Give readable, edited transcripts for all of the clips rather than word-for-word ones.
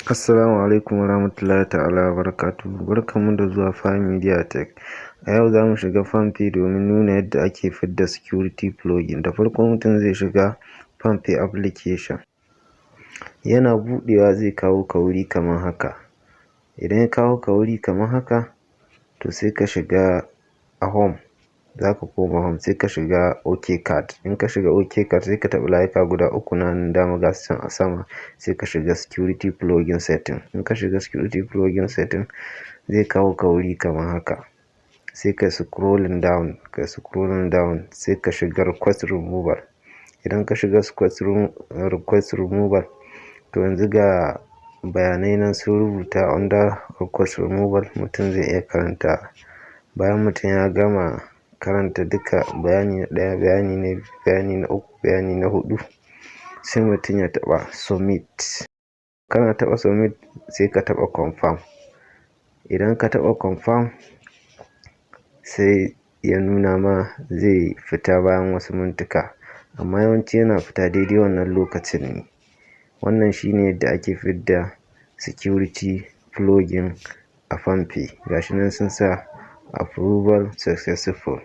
Assalamu alaikum warahmatullahi ta'ala wabarakatuhu. Barkanmu da zuwa Fine Media Tech. A yau za mu shiga PalmPay domin nuna yadda ake fidda security plugin. Da farko mutum zai shiga PalmPay application. Yana buɗewa zai kawo ka wuri kamar haka. Idan ya kawo ka wuri kamar haka, to sai ka shiga a home. Za ka koma home, sai ka shiga OK card. In ka shiga OK card, sai ka taɓa layuka guda uku na hannun dama, ga su can a sama, sai ka shiga security plugin setting. In ka shiga security plugin setting, zai kawo ka wuri kamar haka. Sai ka scrolling down, ka scrolling down, sai ka shiga request removal. Idan ka shiga request removal, to yanzu ga bayanai nan sun rubuta under request removal, mutum zai iya karanta. Bayan mutum ya gama karanta duka bayani na ɗaya, bayani na biyu, bayani na uku, bayani na huɗu, sai mutum ya taɓa submit. Kana taɓa submit, sai ka taɓa confirm. Idan ka taɓa confirm, sai ya nuna ma zai fita bayan wasu mintuka. Amma yawanci yana fita daidai wannan lokacin ne. Wannan shine yadda ake fidda security plugin a PalmPay. Gashi nan sun sa approval successful.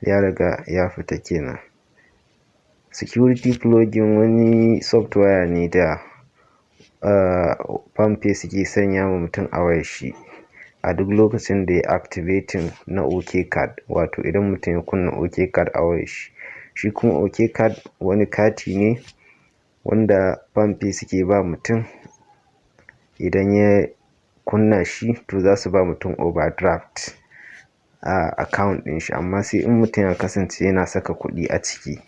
Ya riga ya fita kenan. Security plugin wani software ne da PalmPay suke sanya wa mutum a wayar shi a duk lokacin da ya activating na OK card, wato idan mutum ya kunna OK card a wayar shi. Shi kuma OK card wani kati ne wanda PalmPay suke ba mutum. Idan ya kunna shi, to za su ba mutum overdraft a account ɗin shi, amma sai in mutum ya kasance yana saka kuɗi a ciki.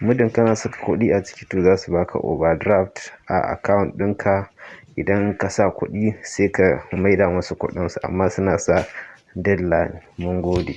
Muddin kana saka kuɗi a ciki, to za su baka overdraft a account ɗinka. Idan ka sa kuɗi, sai ka maida musu kuɗinsu, amma suna sa deadline. Mun gode.